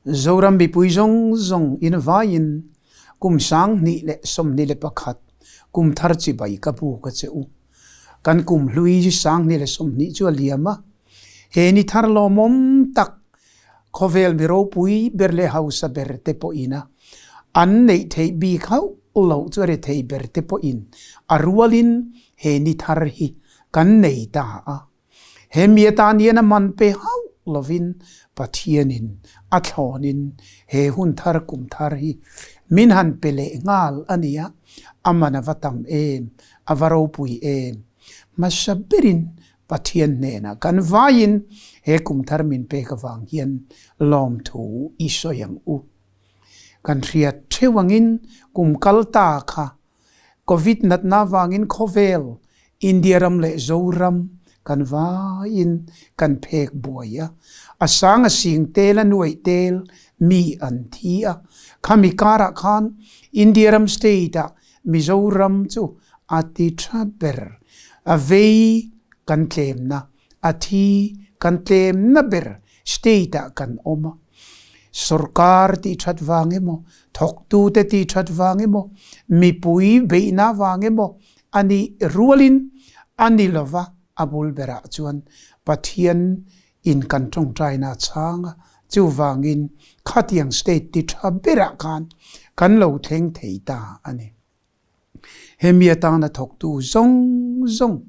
Zoram mipui zawng zawng in vaiin kum 2021 kum thar chibai ka buk a che u. Kan kum hlui 2020 chu a liam a, he ni thar lawmawm tak khawvel mi ropui ber leh hausa ber te pawhin a an neih theih bik hauh loh chu a rethei ber te pawhin a rualin he ni thar hi kan nei ta a. He mi atan hian a man pe hauh lovin Pathianin a thlawnin he hun thar kum thar hi min han pe leh nghal a nia, a man a va tam em, a va ropui em. Hmasa berin Pathian hnenah kan vaiin he kum thar min pek avang hian lawmthu i sawi ang u. Kan hriat theuh angin kum kal ta kha Covid natna vangin khawvel, India ram leh Zoram kan vaiin kan phek buai a, a sang a sing tel a nuaih tel mi an thi a. Khami karah khan India ram state ah Mizoram chu a ti tha ber, a vei kan tlemna, a thi kan tlemna ber state ah kan awm a. Sorkar tih that vang emaw, thawktute tih that vang emaw, mipui beihna vang emaw a nih rualin a ni lova, a bul berah chuan Pathian in kan tawngtaina a chhang a, chuvangin khatiang state ti tha berah khan kan lo thleng thei ta a ni. Hemi atana thawktu zawng zawng,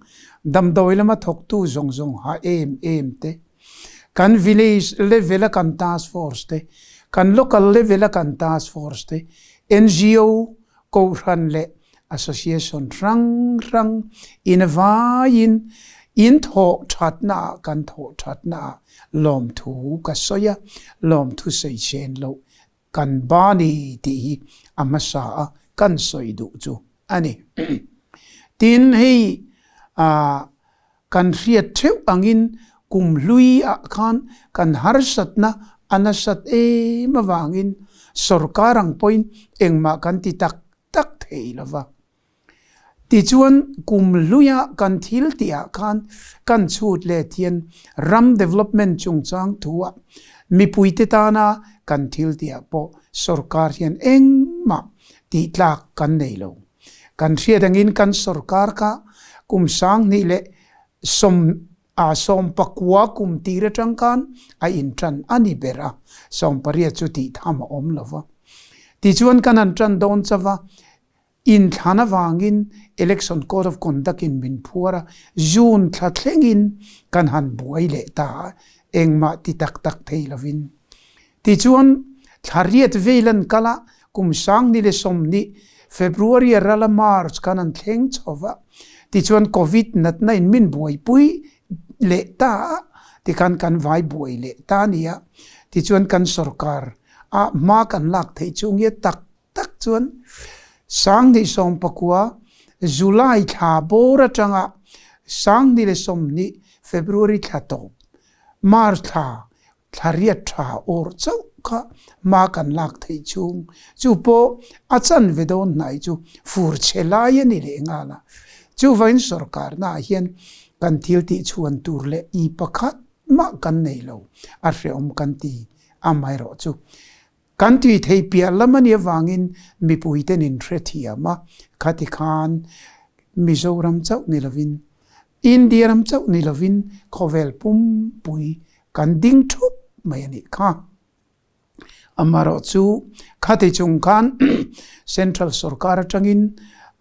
damdawi lama thawktu zawng zawng ha em em te, kan village level a kan task force te, kan local level a kan task force te, NGO, kohhran leh association hrang hrang in vaiin in thawh thatna ah kan thawh thatna ah lawmthu ka sawi a, lawmthu sawi sen loh Kan ba ni tih hi a hmasa a kan sawi duh chu a ni. Tin, hei kan hriat theuh angin kum hlui ah khan kan harsatna a nasat em avangin sorkar ang pawhin engmah kan ti tak tak thei lova. Tichuan, kum hluia kan thil tihah khan kan chhut let hian ram development chungchang thuah mipuite tana kan thil tihah pawh sorkar hian engmah tih tlak kan nei lo. Kan hriat angin kan sorkar kha kum 2019 kum tir atang khan a intan a ni ber a, 18 chu tih tham a awm lo va. Tichuan kan han tan dawn chauh a, Inthlan avangin Election Code of Conduct in min phuar a, June thla thlengin kan han buai leh ta a, engmah ti tak tak thei lovin. Tichuan, thla riat vel an kal a, kum 2020 February a ral a March khan an thleng chho va, tichuan Covid natna in min buaipui leh ta a, tikhan kan vai buai leh ta a ni a, tichuan kan sorkar ah hma kan lak theih chu nge tak tak chuan 2019 July thla bawr atanga 2020 February thla tawp March thla thla riat tha awr chauh kha hma kan lak theih chhung chu pawh a chanve dawn hnai chu fur chhe lai a ni leh nghal a. Chuvangin sorkarna ah hian kan thil tih chhuan tur leh i pakhat mah kan nei lo a hreawm kan ti amaherawh chu Kan tui thei piah lam a nih avangin mipuiten in hrethiam a, khati khan Mizoram chauh ni lovin, India ram chauh ni lovin khawvel pumpui kan ding thup mai a nih kha. Amaherawh chu khati chung khan Central sorkar atangin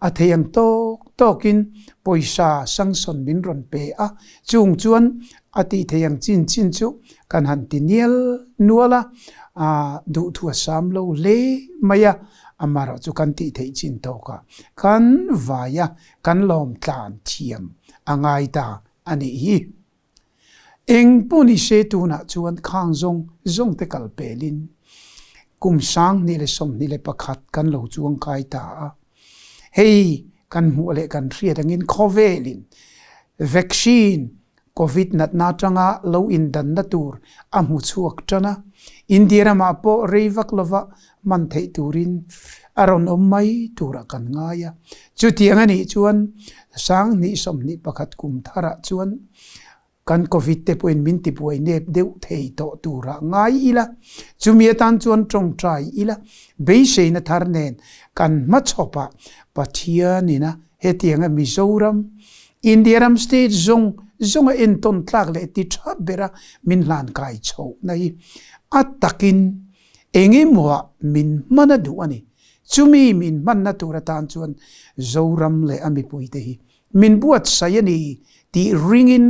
a thei ang tawk tawkin pawisa sanction min rawn pe a, chung chuan a tih theih ang chin chin chu kan han ti nial nual a, duhthu a sam lo hle mai a, amaherawh chu kan tih theih chin tawk a kan vai a, kan lawm tlan thiam a ngai ta a nih hi. Eng pawh ni se tunah chuan khang zawng zawng te kal pelin kum 2021 kan lo chuang kai ta a, hei kan hmuh leh kan hriat angin khawvelin vaccine Covid natna atanga lo indanna tur a hmu chhuak tan a, India ramah pawh rei vak lova hman theih turin a rawn awm mai turah kan ngai a. Chutiang a nih chuan 2021 kum tharah chuan. Kan Covid te pawhin min tibuai nep deuh thei tawh turah ngai ila, chumi atan chuan tawngtai ila, beiseina thar nen kan hmachhawpah Pathianina hetianga Mizoram, India ram state zawng zawnga entawn tlak leh ti tha bera min hlan kai chhohna hi a takin engemawah min hman a duh a ni. Chumi min hmanna tur atan chuan Zoram leh a mipuite hi Min buatsaih a ni tih ringin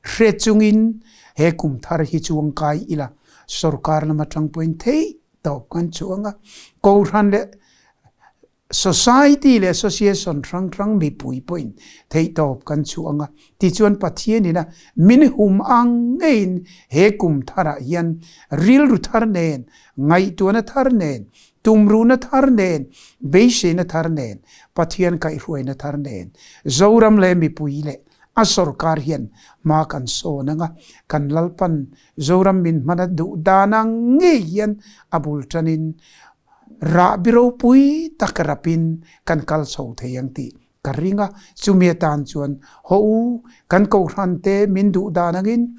hre chungin he kum thar hi chuangkai ila sorkar lam atang pawhin theih tawp kan chuang a, Kohhran leh Society leh Association hrang hrang mipui pawhin theih tawp kan chuang a, tichuan Pathianin a min hum ang ngeiin he kum tharah hian rilru thar nen, ngaihtuahna thar nen, Tumruhna thar nen, beiseina thar nen, Pathian kaihhruaina thar nen, Zoram leh mipui leh a sorkar hian hma kan sawn ang a, kan Lalpan Zoram min hmana duh dan ang ngei hian a bul tanin rahbi ropui tak rapin kan kal chho thei ang tih Ka ring a, chumi atan chuan haw u, kan kohhran te min duh dan angin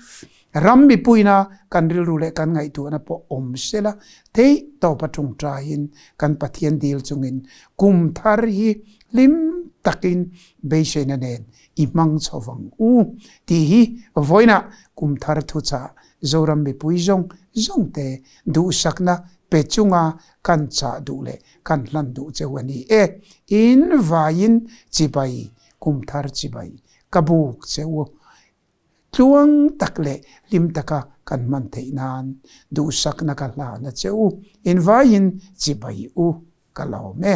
ram mipuina kan rilru leh kan ngaihtuahna pawh awm sela, theih tawp a tawngtaiin kan Pathian dil chungin kum thar hi hlim takin beiseina nen i hmang chho vang u tih hi vawiinah kum thar thuchah Zoram mipui zawng zawng te duhsakna pe chunga kan chah duh leh kan hlan duh cheu a ni e. In vaiin chibai, kum thar chibai ka buk cheu. Tluang tak leh hlim taka kan hman theih nan duhsakna ka hlan a cheu. In vaiin chibai u ka lawm e.